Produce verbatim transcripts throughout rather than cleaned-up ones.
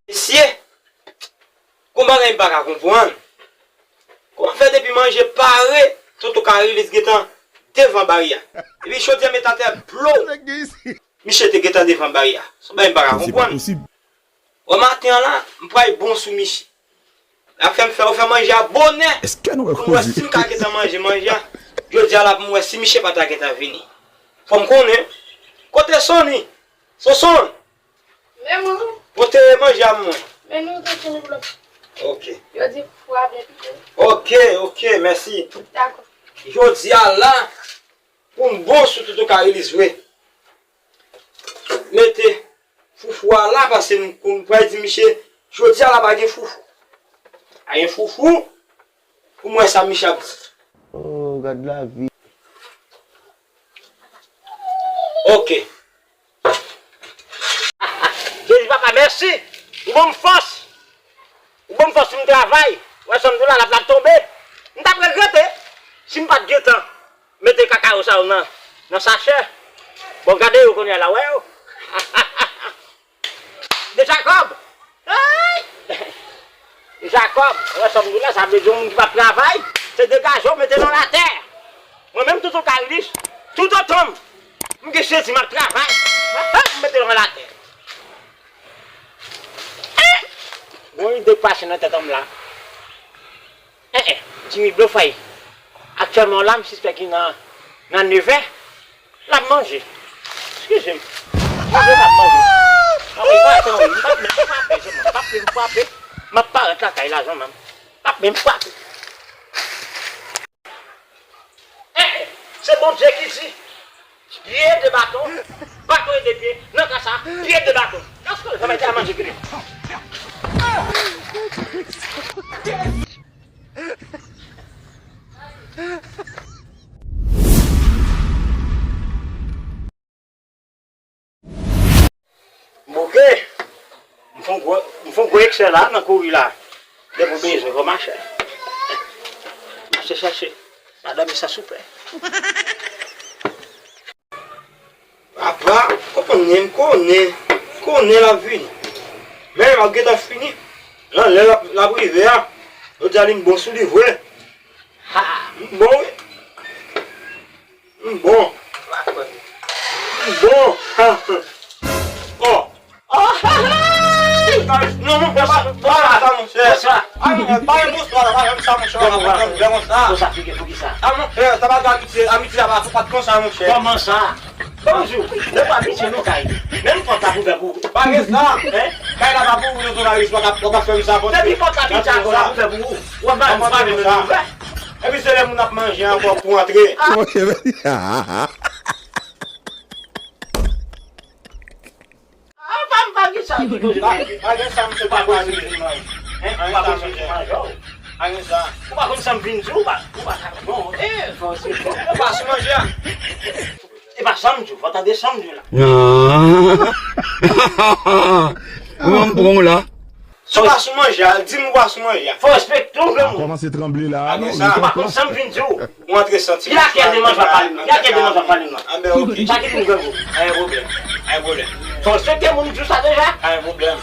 Mesye, gon bagay m pa ka konprann. Kòman fè depi manje pare, Tonton Karilis gentan devan baryè a? Epi jodi a met atè blow. Misye te gentan devan baryè a. Se yon bagay m pa ka konprann. Wè maten an la, m pral bon sou misye. L ap fè m fè, ou fè manje a bonè. Pou m wè si m ka gentan manje manje a. Jodi a la pou m wè si misye pa ta gentan vini. Fò m konnen. Kote Sony? Sonson! Men mwen. Pote manje a mwen. Men nou te fini blo. Ok. Yo di fou a byen pike. Ok, ok, mèsi. Dakò. Jodi a la, pou m bon sou Tonton Karilis vre. Mete foufou a la, paske m, m pral di misye, jodi a la pa gen foufou. Pa gen foufou, pou m wè sa misye ap di. Oh, gad lavi. Ok. Jezi papa, mèsi. Ou ban m fòs. Ou ban m fòs pou m travay. Wè, sanm dou la, l ap, l ap tonbe. M t ap regrete si m pa t gentan mete kakawo sa yo nan, nan sachè. Bon, gade yo kounye a la, wè yo. De Jakòb. Ay! De Jakòb, wè sanm dou la, sa vle di yon moun ki p ap travay, se degaje w mete nan latè. Mwen menm, Tonton Karilis, toutotan m gen sezi m ap travay, m mete l nan latè. Gon ide k pase nan tèt an m la. En, en, Jimmy Blofay. Aktyèlman la, m sispèk li nan, nan nevè. L ap manje. Eskize m. Eskize m, l ap manje. Anmwey, pa atann, wi. M p ap menm frape, zanmi. M p ap menm frape. M ap parèt lakay la, zanmi. M p ap menm frape. Eh, se Bondye ki di, pye de baton, baton e de pye, nan ka sa, pye de baton. Èske l va mete a manje vini? Bouke, m fè yon gwo, m fè yon gwo eksè la nan kouri la. Depi w bezwen, fò mache. Mache chache. Madanm sa souple. Papa, konprann, m konnen, m konnen l ap vini. Men m ap gentan fini. Nan lè l ap, l ap rive a, yo di a li m bon sou li vre. Ha! M bon, wi. M bon. M bon. Oh. Oh, ha, ha! Non, monchè, pa, pa sa, monchè. Bonswa. Ah, monchè, pa yon bonswa la, pa janm sa, monchè. Kòman w ap fè? Lè konsa. Konsa figi, poukisa? Ah, monchè, sa pa gen amitye, amitye la pa, pa t konsa, monchè. Kòman sa? Bonjou. Depi w abitye nou kay. Menm pòt la pou ouvè pou ou. Pa gen sa. Hein? Kay la pa pou ou, nou jounalis, w ap, w ap fè m sa, pòt. Depi pòt la abitye a, pòt la pou ouvè pou ou. W ap ba nou pa menm ouvè. Epi se lè moun ap manje ankò pou antre. Ah. Ah, pa, pa gen sa. Pa, pa gen sa, misye pa konn si vin manje. Hein? Ou pa konn si vin manje, oh. Pa gen sa. Ou pa konn sa m vin di, ou pa, ou pa ka, bon, eh, fò se bon. Ou pa sou manje a. E pa sa m di w, fò tande sa m di w la. Ah. Ou pa pran w la. Si w pa sou manje a, di m ou pa sou manje a. Fò respekte w, granmoun. Kòmanse tranble la. Pa gen sa. Ou pa konn sa m vin di w. Ou antre santi. Ki lakèl de manje w ap pale m nan? Ki lakèl de manje w ap pale m nan? Anben, ok. Sa ki vin grangou? Pa gen pwoblèm. Pa gen pwoblèm. Fò respekte moun di w sa deja. Pa gen pwoblèm.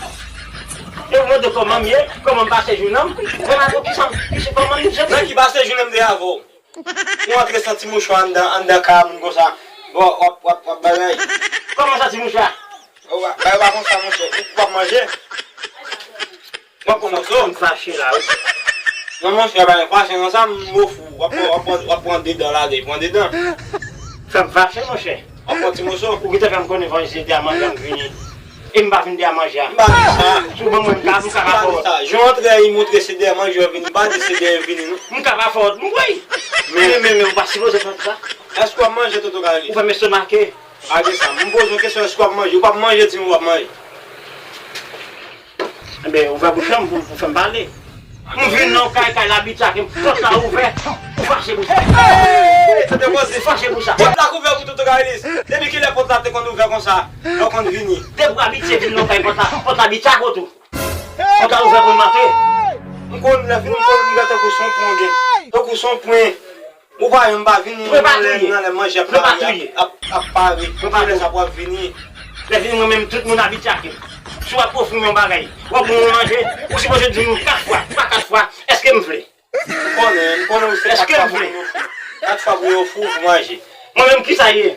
Yo mande kòman m ye, kòman m pase jounen m. Mwen pa konn kisa m, kisa, kòman m ye. Nan ki pase jounen m de avè w? Ou antre santi mouchwa anndan, anndan kay a moun konsa. Bon, w ap, w ap, w ap bagay. Kòman santi mouchwa? Ou pa, bagay pa konsa, monchè. Ou p ap manje. W ap pran moso. M fache la, wi. Non, monchè, pa gen fache nan sa, m ofou. W ap, w ap, w ap pran dedan la, de pran dedan. Fè m fache, monchè. W ap pran ti moso. Ou gentan fè m konnen fò se de a manje a m vini. E m pa vin de a manje a. M pa di sa. Si w ban mwen, m ka, m ka pa fè w. M pa di sa. Jan w antre a, li montre se de a manje w vini. M pa di se de a vini, non. M ka pa fè w, m kwè. Men, men, men, ou pa sipoze fè sa. Èske w ap manje, Tonton Karilis? Ou fè m estomake. Pa gen sa. M poze w kesyon, èske w ap manje? Ou p ap manje, di m ou p ap manje. Enben, ouvè bouch lan pou, pou fè m pale. M vin nan kay, kay la abitye, pòt la ouvè. Ou fache pou sa. Ou fache pou sa. Pòt la ouvè pou Tonton Karilis. Depi kilè pòt la te konn ouvè konsa? Lè w konn vini. Depi w abitye vin nan kay, pòt la, pòt la abitye ak ou tou. Pòt la ouvè pou m antre. M konn lè fini, m konn m wè tankou se yon pwen gen. Tankou se yon pwen. Ou pa yon pa vini nan lè nan lè manje ap pare, ap, ap pare. Ou pa lè sa pou ap vini. Lè vini mwen menm tout moun abitye ak m. Si w ap ofri m yon bagay, w ap ban mwen manje, ou sipoze di m kat fwa, twa kat fwa, èske m vle? M konnen, m konnen ou se kat fwa pou yo ofri. Kat fwa pou yo ofri w pou manje. Mwen menm kisa ye?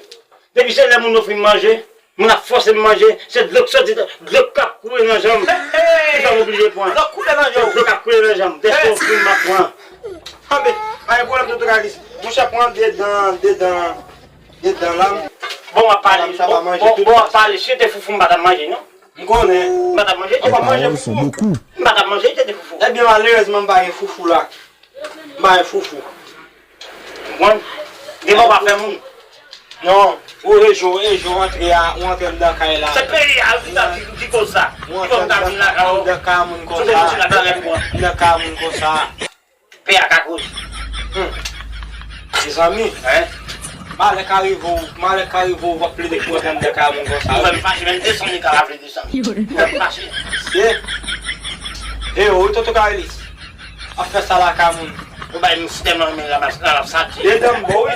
Depi se lè moun ofri m manje, moun ap fòse m manje, se dlo k soti, dlo k ap koule nan janm. Ki fè m oblije pran. Dlo k koule nan janm. Dlo k ap koule nan janm. Dèske ofri m, m ap pran. Anben, pa gen pwoblèm, tonton Kalis. Monchè, pran dedan, dedan, dedan la. Bon, w ap pale, bon, bon, w ap pale, si se te foufou, m pa t ap manje, non. M konnen. M pa t ap manje. Ou pa manje foufou. M pa t ap manje, si se te foufou. Ebyen, malerezman, m pa gen foufou la. M pa gen foufou. Mwen, devan w pa fè moun. Non, ou rejou, ou rejou antre a, ou antre anndan kay la. Se peyi a ki ta di, di koz sa. Ou antre anndan kay moun konsa. Anndan kay moun konsa. Peyi a ka koz. Hmm. Mezanmi. Hein? Malè ka rive w, malè ka rive w, w ap plede pou antre anndan kay moun konsa. Ou fè m fache, menm desann li ka la vle desann. Ou fè m fache. Se. E yo, wi, tonton Kalis. Ap fè sa lakay moun. Ou bay m sitèm nan men ramas, ramas sa ti. Dedan m bon, wi.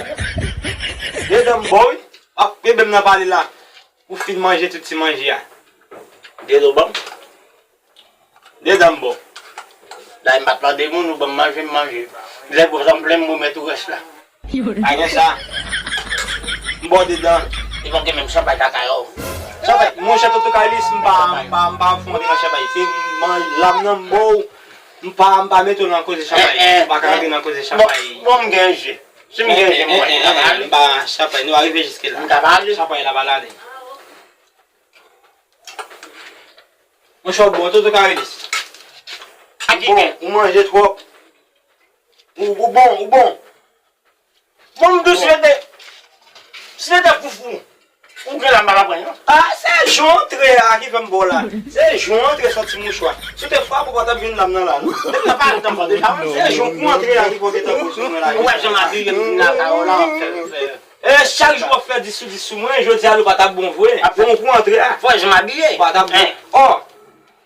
Dedan m bon, wi. Ap kenbe m nan pale la. Ou fin manje tout ti manje a. Dedan w ban m. Dedan m bon. Dayè m pa t mande moun, ou ban m manje, m manje. Lè gòj la m plen, m remèt ou rès la. Pa gen sa. M ba w dedan. Li pa gen menm chanpay kaka yo. Chanpay, monchè tonton Kalis, m pa, m pa, m pa fon nan chanpay. Se man-, lam nan m ba w. M pa, m pa mete w nan koze chanpay. Eh, eh, m pa ka rantre nan koze chanpay. Bon, bon, m gen je. Si m gen je, m wè. M pa chanpay, nou pa rive jiske la. M ka pale. Chanpay la pa la, li. Monchè, w bon, tonton Kalis. Ou bon, ou manje twòp. Ou, ou bon, ou bon. Bon, m di w, si se te, si se te foufou, ou gen la m pa pran, non. Ah, se jan w antre a ki fè m ba w la. Se jan w antre soti mouchwa. Si w te frape, w pa t ap jwenn lam nan la, non. Depi nan pa tan fò deja, se jan w antre a ki fè w te tankou sou mwen la. Ou wè jan m abiye m vin lakay ou la, w ap fè, fè. E chak jou w ap fè dis sou dis sou mwen, jodi a nou pa t ap bon vre. Bon, ou antre a. Fò jan m abiye. Ou pa t ap bon. Oh,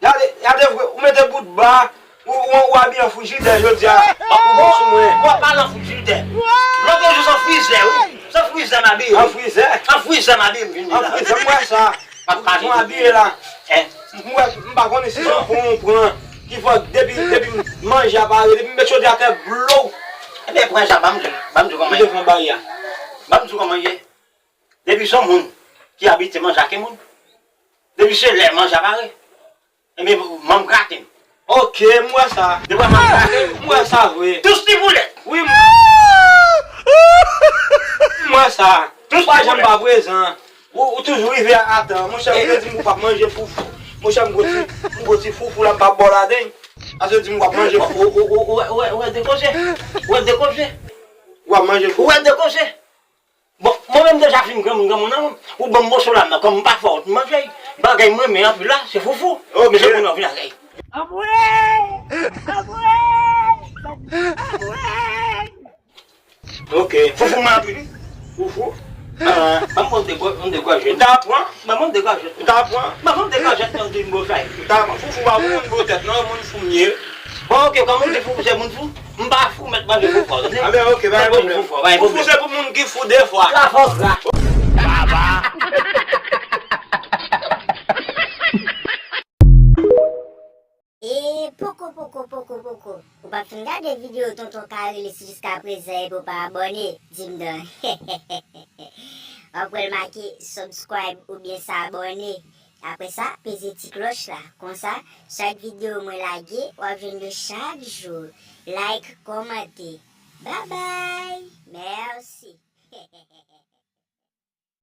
gade, gade vre, ou mete bout ba, ou, ou, ou abiye an frijidè jodi a. Ou bon sou mwen. Ou ap pale an frijidè. Lòt jou se an frizè, wi. Se an frizè m abiye. An frizè? An frizè m abiye m vin la. An frizè, m wè sa. Ou abiye la. M wè, m pa konnen si se yon pran ou pran. Ki fè depi, depi manje a pare, depi m met chodi atè blow. Ebyen, pran sa, ban m di, ban m di w kòman ye. Ban m di w kòman ye. Depi se yon moun ki abitye manje ak yon moun, depi se lè manje a pare, ebyen, manm grate m. Ok, m wè sa. Depi manm grate m, m wè sa vre. Tous li boulèt. Wi, m, m wè sa. Tous li boulèt. Ou pa janm pa prezan. Ou, ou toujou rive a, atan. Monchè, ou te di m ou p ap manje foufou. Monchè, m gwo ti, m gwo ti foufou la, m p ap ba w ladan. Paske w di m w ap manje foufou. Ou, ou, ou, ou, ou, ou wè de koze? Ou wè de koze? W ap manje foufou. Ou wè de koze? Bon, mwen menm deja fin granmoun, granmoun nan, ou ban m moso lam nan, kòm m pa fè w manje, bagay mwen renmen anpil la, se foufou. Ok. Men se pou nou vin avè l. Anmwey! Anmwey! Anmwey! Ok. Foufou m anpil. Foufou? Ah, ban m pran de gò-, yon degòjèt. M ta pran. Ban m yon degòjèt. M ta pran. Ban m yon degòjèt nan di m bosay. M ta pran. Foufou pa pou moun gwo tèt, non, moun fou m ye. Bon, ok, kòm ou di foufou se moun fou, m pa fou, mèt manje foufou, tande? Ah ben, ok, pa gen pwoblèm. Foufou se pou moun ki fou de fwa. Gra fò gra. Baba. E poko, poko, poko, poko. Ou pa fin gade videyo Tonton Karelis jiska prezan epi w pa abòne, di m don. W ap wè l make subscribe oubyen s'abonner. Apre sa, peze ti klòch la. Konsa, chak videyo mwen lage, w ap jwenn yo chak jou. Like, kòmante. Babay! Mèsi!